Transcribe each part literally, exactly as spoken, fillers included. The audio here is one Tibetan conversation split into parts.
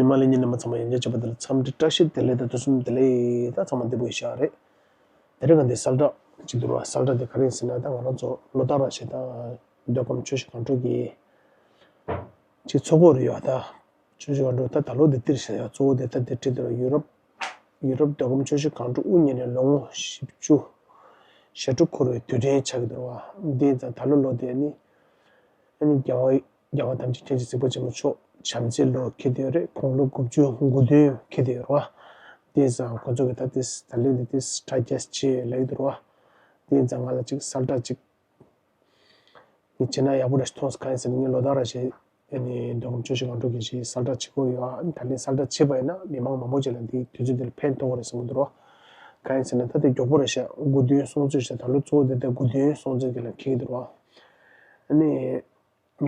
མ་ལས་ཉིན་ནས་མ་ཚང་མ་ཡོང་རྒྱ་བྱེད་པ་དེ་ལ་འཚམས་འདྲི་བཀྲ་ཤིས་བདེ་ལེགས་དང་དུས་གསུམ་བདེ་ལེགས་དང་ཚང་མ་བདེ་པོ་ཡིན་ཤག་རེད། དེ་རིང་ང་འདི་གསལ་བསྒྲགས་ཅིག་འདུག་ར། གསལ་བསྒྲགས་དེ་ག་རེ་ཡིན་ཟེར་ན། ད་ང་རང་ཚོ་ལོ་ལྟར་ར་ཞེ་དྲག་བོད་ཁམས་ཆུ་བཞི་སྒང་དྲུག་གི་ཅིག་ཚོགས་འཁོར་ཡོད་ད། ཆུ་བཞི་སྒང་དྲུག་ད་ད་ལོ་འདི་ཏིར་ཞེ་ཡ་གཙོ་བོ་དེ་ད་འདི་ཁྲིད་འདུག་ར། ཡུ་རོབ་ཡུ་རོབ་བོད་ཁམས་ཆུ་བཞི་སྒང་དྲུག་དབུ་བརྙེས་ནས་ལོ་ངོ་བཞི་བཅུ་ཞེ་དྲུག་འཁོར་བའི་དུས་དྲན་ཆགས་ཀྱི་འདུག་ར། འདི་ཡིན་ཙང་ད་ལོ་ལོ་དེ་ནི་ཨ་ནི་རྒྱལ་བ་རྒྱལ་བ་ཐམས་ཅད་མཁྱེན་ཅིང་གཟིགས་པ་ཆེན་པོ་མཆོག་བྱམས་བརྩེའི་ལོ་འཁེལ་བསྡད་ཡོད་རེད། དགུང་ལོ་དགུ་བཅུ་དགུ་བདུན་འཁེལ་བསྡད་ཡོད་རེད་བ། དེ་ཡིན་ཙང་ཁོ་ཚོ་གིས་ད་དེ་ད་ལན་དེ་དེ་གྲ་རྒྱས་ཆེ་ལབ་ཀྱི་འདུག་རེད་བ། དེ་ཡིན་ཙང་ང་ལ་ཅིག་གསལ་བསྒྲགས་ཅིག་ནི་བྱས་ན་ཡག་པོ་རེད་མཐོང་སོང་། གང་ཡིན་ཟེར་ན་ངས་ལོ་ལྟར་ར་ཞེས་ཨ་ནི་བོད་ཁམས་ཆུ་བཞི་སྒང་དྲུག་གི་ཞེས་གསལ་བསྒྲགས་བྱེད་ཀྱི་ཡོད། ཨ་ནི་ད་ལན་གསལ་བསྒྲགས་བྱས་པ་ཡིན་ན་མི་མང་མང་པོ་ཅིག་ལ་འདིའི་དུས་ཚོད་འདི་ལ་ཕན་ཐོགས་ཀྱི་རེད་བསམ་གྱི་འདུག་རེད་བ། གང་ཡིན་ཟེར་ན་ད་དེ་མགྱོགས་པོ་རེད་ཤག་དགུ་བདུན་སྲུང་བརྩི་ཞེས་ད་ལོ་གཙོ་བོ་དེ་ད་དགུ་བདུན་སྲུང་བརྩི་གི་ལ་འཁེལ་གྱི་འདུག་རེད་བ། ཨ་ནི།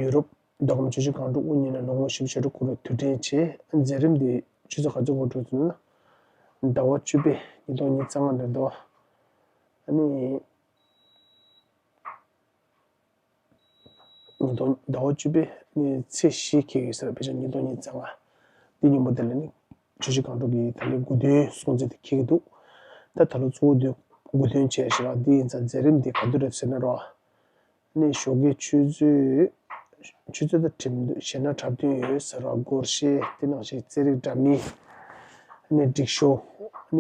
ཡུ་རོབ་བོད་ཁམས་ཆུ་བཞི་སྒང་དྲུག་དབུ་བརྙེས་ནས་ལོ་ངོ་བཞི་བཅུ་ཞེ་དྲུག་འཁོར་བའི་དུས་དྲན་བྱས། མཛད་རིམ་འདི་ཆུ་ཚོད་ག་ཚོད་འགོ་འགྲོ་ཚུལ་ན། ཟླ་བ་བཅུ་པའི་ཉིས་སྟོང་ཉི་ཤུ་རྩ་ལྔ་ནས་འདུག་ཨ་ནི། ཉིས་སྟོང་ཟླ་བ་བཅུ་པའི་ནི་ཚེས་བཞི་འཁེལ་ཡོད་ཟེར། ཕལ་ཆེར་ཉིས་སྟོང་ཉི་ཤུ་རྩ་ལྔ། འདི་སྙིང་པོ་དེ་ལ་ནི་ཆུ་བཞི་སྒང་དྲུག་གི་ད་ལོའི་དགུ་བདུན་སྲུང་བརྩི་དེ་འཁེལ་གྱི་འདུག་ད་ད་ལོ་གཙོ་བོ་དེ་དགུ་བདུན་བྱས་ཤག་འདི་ཡིན་ཙང་མཛད་རིམ་འདི་ག་དུས་རེད་ཟེར་ན་རོ། ནས་ཞོགས་ཀའི་ཆུ་ཚོད་ཆུ་ཚོད་དང་ཁྲིམས་གཞས་སྣ་འཁྲབ་སྟོན་ཡོད་ཟེར་བ། སྒོར་གཞས་དེ་ནང་བཞིན་རྩེད་རིགས་འདྲ་མིན་ནས་སྒྲིག་ཤོག་ནས་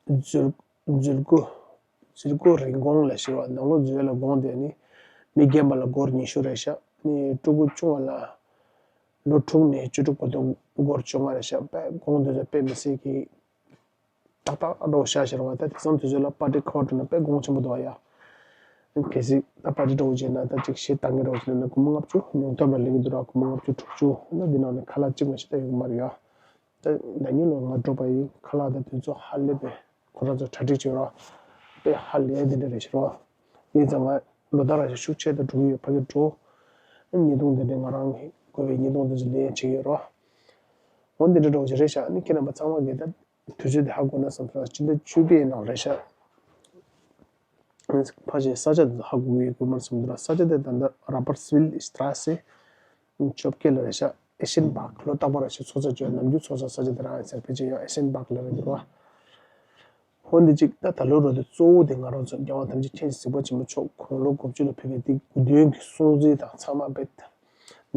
འཛུལ་འཛུལ་སྒོ་འཛུལ་སྒོ་རིན་གོང་ལ་ཞེས་པ་ནང་ལོགས་འཛུལ་ཡ་ལ་དགོངས་ཏེ་ནི་མི་རྒན་པ་ལ་སྒོར་ཉི་ཤུ་རེད་ཤག་ནས་ཕྲུ་གུ་ཆུང་བ་ལ་ལོ་དྲུག་ནས་བཅུ་དྲུག་བར་དུ་སྒོར་བཅོ་ལྔ་རེད་ཤག་དཔེ་དགོངས་དོན་ཚོ་དཔེ་མི་སྲིད་ཀྱི། ཏག་ཏག་འགྲོ་བྱ་ཞེས་པ་ད་དེང་སང་དུས་ཚོད་ལ་པར་ཊི་ཁོ་ཐུབ་ན་དཔེ་གོང་ཆེན་པོ་འདུག་ཡ། གལ་སྲིད་ད་པར་ཊི་འགྲོ་བྱས་ན་ད་ཅིག་གཞས་བཏང་གི་འགྲོ་བྱས་ན་སྒོར་མོ་ལྔ་བཅུ་ཉུང་མཐའ་མ་ལེན་གྱི་འདུག་ར། སྒོར་མོ་ལྔ་བཅུ་དྲུག་ཅུ་ན་འདི་ནང་ནས་ཁ་ལག་གཅིག་མ་གཏོགས་ཡོད་མ་རེད་ཡ། ད་ན་ནིང་ལོ་ང་འགྲོ་པ་ཡིན། ཁ་ལག་ད་དུས་ཚོད་ཧ་ལས་པའི་ཁོ་རང་ཚོ་གྲ་སྒྲིག་བྱས་ར། དཔེ་ཧ་ལས་དེ་འདྲ་རེད་ཤག་ར། ཡིན་ཙང་ང་ལོ་ལྟར་ར་ཤུགས་ཆེ་ད་འགྲོ་གི་ཡོད། ཕ་གི་འགྲོ། ཉིས་སྟོང་དེ་འདྲ་ང་རང་གི་དགོས་པའི་ཉིས་སྟོང་དེ་ཚོ་ལེན་བྱེད་ཀྱི་ཡོད་ར། འོ་འདི་འདྲ་འགྲོ་བྱེད་རེད་ཤག་ནི་ཁྱེད་རྣམ་པ་ཚང་མ་གིས་ད། དུས་ཚོད་དེ་ཧ་གོ་ན་བསམ་སོང་། སྤྱི་ཟླ་བཅུ་པའི་ནང་རེད་ཤག་ཕལ་ཆེར་ས་ཆ་དེ་ཧ་གོ་གི་ཡོད་དགོས་མ་རེད་བསམ་འདུག་ར། ས་ཆ་དེ་ད་ལྟ་Rapperswil་Straße བཅོ་བརྒྱད་ལ་རེད་ཤག་ཨེ་ཤན་པག་ལོ་རྟག་པར་རེད་ཤག་ཚོགས་ས་བཅོ་ནམ་རྒྱུན་ཚོགས་ས་ས་ཆ་དེ་རང་ཡིན་ཟེར། ཕལ་ཆེར་ཡང་ཨེ་ཤན་པག་ལ་རེད་འདུག་ར། འོ་འདི་གཅིག་ད་ད་ལོ་རོ་དེ་གཙོ་བོ་དེ་ང་རང་ཚོ་རྒྱལ་བ་ཐམས་ཅད་མཁྱེན་ཅིང་གཟིགས་པ་ཆེན་པོ་མཆོག་དགུང་ལོ་དགུ་བཅུ་ལ་ཕེབས་པའི་དེ་དགུང་སྟོན་གྱི་སྲུང་བརྩི་དང་ཚང་མ་རྦད་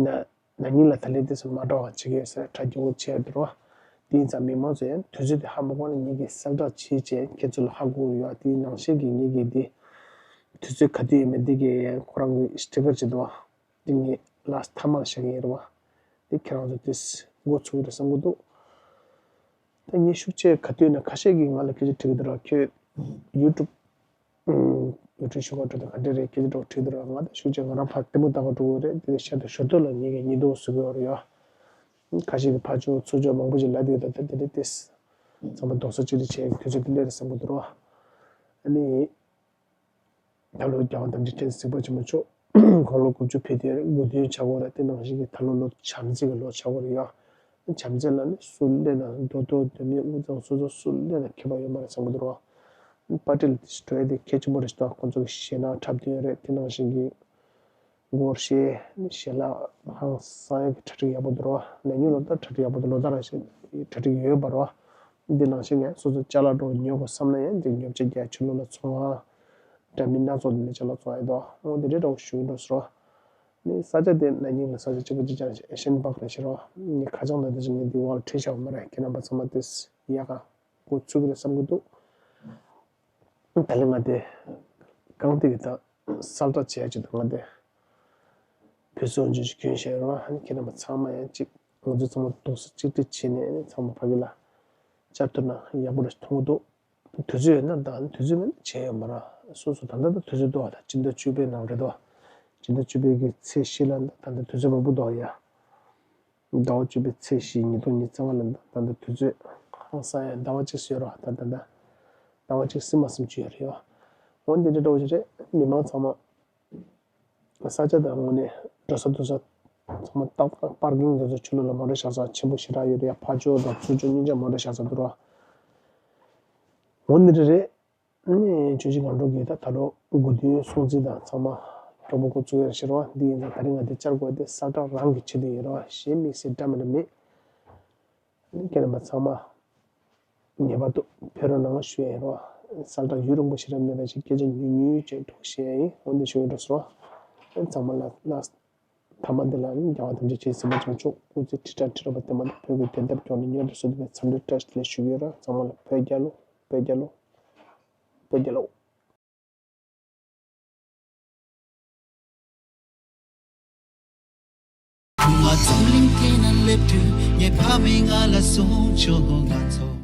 དེ། ན་ནིང་ལ་ད་ལན་དེ་ཚོ་མ་འདྲ་བ་བྱེད་ཀྱི་ཡོད་ཟེར་གྲ་རྒྱས་པོ་བྱས་འདུག་ར། དེ་ཡིན་ཙང་མི་མང་ཚོ་ཡང་དུས་ཚོད་དེ་ཧ་མ་གོ་ན་ངེད་ཀྱིས་གསལ་བསྒྲགས་བྱེད་བྱས་ཁྱེད་ཚོ་ལ་ཧ་གོ་ཡོད། དེའི་ནང་བཞིན་གྱི་ངེད་ཀྱིས་དེ་དུས་ཚོད་ག་དུས་ཡིན་མིན་དེ་གའི་ཁོ་རང་གི་སི་ཊི་ཀར་བྱེད་འདུག་བ། དེ་ངས་ལ་མཐའ་མར་བཞག་གི་ཡིན་རེད་བ། དེ་ཁྱེད་རང་ཚོ་དེ་འགོ་ཚུགས་རེད་བསམ་གྱི་འདུག་ད་ངས་ཤུགས་ཆེ་ག་དུས་ན་ཁ་ཤས་ཀྱིས་ང་ལ་སྐད་ཆ་དྲི་གི་འདུག་ར། ཁྱོད་ཡུ་ཊུབ་ཨུམ། ཡུ་ཊུབ་ཞུ་ག་འགྲོ་དུས་ག་འདྲ་རེད། སྐད་ཆ་འདྲ་བོ་དྲིས་འདུག་ར། ང་ད་ཤུགས་ཆེ་ང་རང་ཕར་ལྟད་མོ་ལྟ་ག་འགྲོ་གི་རེད། དེ་ནས་ཤར་དུ་ཞོར་དུ་ལ་ངེད་ཀྱི་ཉིན་ཐོ་བཟོ་གི་ཡོད་རེད་ཡ། ཁ་ཤས་ཀྱིས་ཕར་ཕྱོགས་ཚུར་ཕྱོགས་མང་པོ་ཞིག་ལབ་བསྡད་ཡོད། ད་དེ་འདྲ་དེ་ཚང་མ་རྡོག་རྩ་གཅིག་སྒྲིལ་བྱས་དུས་ཚོད་དེ་སླེབས་རེད་བསམ་གྱི་འདུག་ར། ཨ་ནི། ད་ལོ་རྒྱལ་བ་ཐམས་ཅད་མཁྱེན་གཟིགས་པ་ཆེན་པོ་མཆོག་དགུང་ལོ་དགུ་བཅུ་ཕེབས་དུས་དགུང་སྟོན་ཆགས་ཀྱི་ཡོད་རེད། དེ་ནང་བཞིན་གྱི་ད་ལོ་ལོ་བྱམས་བརྩེ་གི་ལོ་ཆགས་ཀྱི་ཡོད་རེད་ཡ། བྱམས་བརྩེ་ལ་ནི་སུ་སླེབས་ན་མདོ་སྟོད་མདོ་སྨད་དབུས་གཙང་སོ་སོ་སུ་སླེབས་ན་ཁྱད་པར་ཡོད་མ་རེད་བསམ་གྱི་འདུག་ར། པར་ཊི་ལ་དེ་འགྲོ་ཡ་དེ་གལ་ཆེན་པོ་རེད་ཤག་ཁོང་ཚོ་གི་གཞས་སྣ་འཁྲབ་སྟོན་རེད། དེ་ནང་བཞིན་གྱི་སྒོར་གཞས་ནི་གཞས་ལ་ཧང་སང་ཡག་གི་གྲ་སྒྲིག་ཡག་པོ་འདུག་ར། ནས་ཉུང་ལོ་ལྟར་གྲ་སྒྲིག་ཡག་པོ་འདུག་ལོ་ལྟར་ར་ཞིག་གྲ་སྒྲིག་ཡོད་པ་ར། འདི་ནང་བཞིན་ངས་སོ་སོ་ཅ་ལག་འདྲ་བོ་ཉོ་དགོས་བསམ་ན་ཡང་འདི་ཉོ་ཆ་རྒྱག་ཕྱི་ལོགས་ལ་ཚོང་ཁང་འདྲ་མིན་སྣ་ཚོགས་འདི་ནས་ཅ་ལག་བཙོང་ཡ་འདུག་འོ་འདི་འདྲའི་འདྲ་བོ་ཞུ་གི་འགྲོ་ཟེར་རོ། ནི་ས་ཆ་དེ་ན་ནིང་ལ་ས་ཆ་གཅིག་པ་གཅིག་རྐྱང་ཞིག་ཨེ་ཤན་པག་རེད་ཟེར་རོ། ནི་ཁ་བྱང་ལ་འདི་ཞིག་ངས་འདི་འོག་ལ་བྲིས་བཞག་པ་མ་རེད། ཁྱེད་རྣམ་པ་ཚང་མ་དེ་ཡག་ག་འགོ་ཚུགས་ཀྱི་རེད་བསམ་གྱི་འདུག་ད་ལན་ང་དེ་རྐང་སྟེགས་ཀྱི་ད་གསལ་བསྒྲགས་བྱེད་ཡ་ཅིག་འདུག་ང་དེ་བོད་སྲིད་དབང་ཆེན་ཞིག་གྱོན་བཞག་ཡོད་རེད་བ། ཁྱེད་རྣམ་པ་ཚང་མ་ཡང་ཅིག་ང་ཚོ་ཚང་མ་རྡོག་རྩ་གཅིག་སྒྲིལ་བྱས་ནས་ཚང་མ་ཕ་གི་ལ་བཅར་ཐུབ་ན་ཡག་པོ་རེད་མཐོང་གི་འདུག་དུས་ཚོད་ཡོད་ན་ད་དུས་ཚོད་མེད་ན་བྱས་ཡོད་མ་རེད། སོ་སོ་ད་ལྟ་ད་དུས་ཚོད་འདུག་བ། ད་སྤྱི་ཟླ་བཅུ་པའི་ནང་རེད་དོ། སྤྱི་ཟླ་བཅུ་པའི་གི་ཚེས་བཞི་ལ་ད་ད་ལྟ་དུས་ཚོད་མང་པོ་འདུག་ཡ། ཟླ་བ་བཅུ་པའི་ཚེས་བཞི་ཉིས་སྟོང་ཉི་ཤུ་རྩ་ལྔ་ལ་ད་ལྟ་དུས་ཚོད་ཧང་སང་ཡ་ཟླ་བ་གཅིག་ཡོད་རེད་བ། ད་ད་ད་ཟླ་བ་གཅིག་སྲིད་མ་སྲིད་ཅིག་ཡོད་རེད་ཡ། འོ་འདི་འདྲ་འདྲ་བོ་ཞིག་རེད། མི་མང་ཚང་མ་ས་ཆ་དང་དངོས་གནས་འགྲོ་ས་འདུག་ས་ཚང་མ་ཏག་ཏག་པར་ཀིང་དེ་ཚོ་ཕྱི་ལོགས་ལ་མོ་ཊ་བཞག་ས་ཆེན་པོ་ཞེ་དྲག་ཡོད་རེད་ཡ། ཕར་ཕྱོགས་དང་ཚུར་ཕྱོགས་གཉིས་ཆ་མོ་ཊ་བཞག་ས་འདུག་ར། འོ་འདི་འདྲ་རེད། ནི་ཆུ་བཞི་སྒང་དྲུག་གི་ད་ད་ལོ་དགུང་སྟོན་སྲུང་བརྩི་དང་ཚང་མ་མགྱོགས་པོ་འགོ་བཙུགས་ཡོད་རེད་ཟེར་བ། འདི་ཡིན་ཙང་ད་རིང་ང་འདི་བཅར་དགོས་དེ་གསལ་བསྒྲགས་རང་གི་ཆེད་དུ་ཡིན་རེད་བ། གཞན་དམིགས་བསལ་འདྲ་མི་འདྲ་མེད། ཁྱེད་རྣམ་པ་ཚང་མ་ངེས་པར་དུ་ཕེབས་རོགས་གནང་ཞུ་ཡ་ཡིན་རོ། གསལ་བསྒྲགས་ཡུན་རིང་པོ་ཞིག་རབ་མེད་པ་ཞིག་སྐད་ཆ་ཉུང་ཉུང་ཅིག་འགྲོ་ཞུ་ཡ་ཡིན། འོན་ཏེ་ཞུ་ཡ་འགྲོ་སོང་། ཚང་མ་ལ་ལ་ཐ་མ་འདི་ལ་ནི་རྒྱལ་བ་ཐམས་ཅད་མཁྱེན་གསུམ་པ་བྱང་ཆུབ་སྐུ་ཚེ་ཁྲི་ཕྲག་ཁྲི་རབ་བརྟན་པ་དང་བོད་ཀྱི་བདེན་མཐའ་སྐྱོང་ནས་མྱུར་དུ་གསོན་ཐུབ་པའི་འཚམས་འདྲི་བཀྲ་ཤིས་བདེ་ལེགས་ཞུ་གི་ཡོད་ར། ཚང་མ་ལ་བོད་རྒྱལ་ལོ། བོད་རྒྱལ་ལོ། བོད་རྒྱལ་ལོ། ང་རྫོང་གླིང་དེ་ན་སླེབས་དུས་ངའི་ཕ་མས་ང་ལ་གསུངས་བྱུང་། ང་ཚོ་